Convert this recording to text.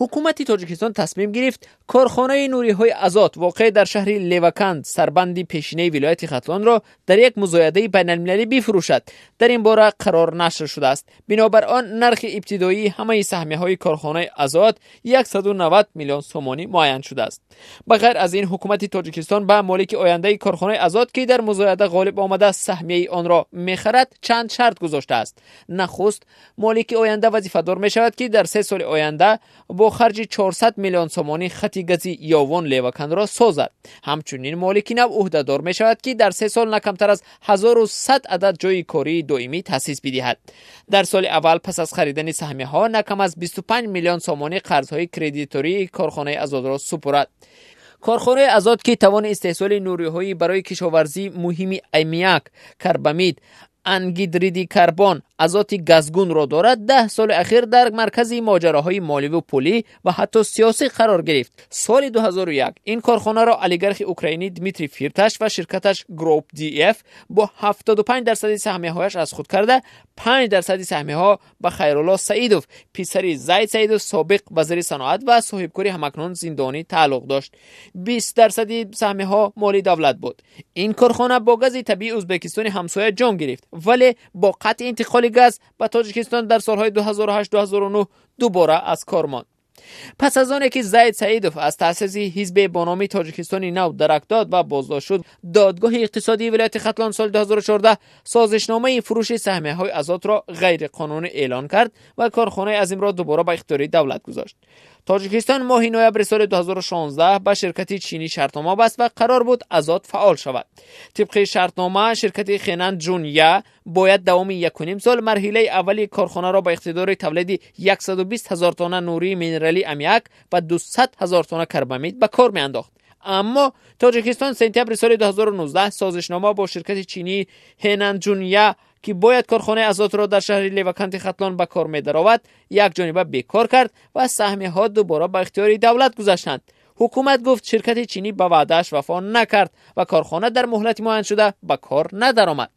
Ҳукумати Тоҷикистон тасмим гирифт корхонаи нуриҳои Азот, воқеъ дар шаҳри Леваканд, сарбанди пешинаи вилояти Хатлонро дар як музоядаи байналмилалӣ бифурӯшад. Дар ин бора қарор нашр шудааст. Бинобар он нархи ибтидоии ҳамаи саҳмияҳои корхонаи Азот 190 миллион сомонӣ муайян шудааст. Ба ғайр аз ин, ҳукумати Тоҷикистон ба молики ояндаи корхонаи Азот, ки дар музояда ғолиб омада саҳмияи онро мехарад, чанд шарт гузоштааст. Нахуст, молики оянда вазифадор мешавад, ки дар 3 соли оянда бо харҷи 400 миллион сомонӣ хати гази Ёвон Левакандро созад. Ҳамчунин молики нав ӯҳдадор мешавад, ки дар 3 сол на камтар аз 1100 адад ҷойи кории доимӣ таъсис бидиҳад. Дар соли аввал пас аз харидани саҳмияҳо на кам аз 25 миллион сомонӣ қарзҳои кредитории корхонаи Азотро супорад. Корхонаи Азот, ки тавони истеҳсоли нуриҳои барои кишоварзӣ муҳими аммиак, карбамид, ангидриди карбон, азоти газгунро дорад, 10 соли ахир дар маркази моҷароҳои моливу пулӣ ва ҳатто сиёсӣ қарор гирифт. Соли 2001 ин корхонаро олигархи украинӣ Дмитрий Фирташ ва ширкаташ Group DF бо 75% саҳмияҳояш аз худ карда, 5% саҳмияҳо ба Хайрулло Саидов, писари Зайд Саидов, собиқ вазири саноат ва соҳибкори ҳамакнун зиндонӣ, тааллуқ дошт. 20% саҳмияҳо моли давлат буд. Ин корхона бо гази табиии Ӯзбекистони ҳамсоя ҷон гирифт, вале бо қатъи интиқоли газ ба Тоҷикистон дар солҳои 2008-2009 дубора аз кор монд. Пас аз оне ки Зайд Саидов аз таъсиси ҳизбе бо номи Тоҷикистони нав дарак дод ва боздошт шуд, Додгоҳи иқтисодии вилояти Хатлон соли 2014 созишномаи фурӯши саҳмияҳои Азотро ғайриқонунӣ эълон кард ва корхонаи азимро дубора ба ихтиёри давлат гузошт. Тоҷикистон моҳи ноябри соли 2016 ба ширкати чинӣ шартнома баст ва қарор буд Азот фаъол шавад. Тибқи шартнома, ширкати Хенан Ҷунья бояд давоми 1,5 сол марҳилаи аввали корхонаро ба иқтидори тавлиди 120 ҳазор тонна нурии минералии аммиак ва 200 ҳазор тонна карбамид ба кор меандохт. Аммо Тоҷикистон сентябри соли 2019 созишнома бо ширкати чинии Хенан Ҷунья, ки бояд корхонаи Азотро дар шаҳри Леваканти Хатлон ба кор медаровад, якҷониба бекор кард ва саҳмияҳо дубора ба ихтиёри давлат гузаштанд. Ҳукумат гуфт, ширкати чинӣ ба ваъдааш вафо накард ва корхона дар муҳлати муайяншуда ба кор надаромад.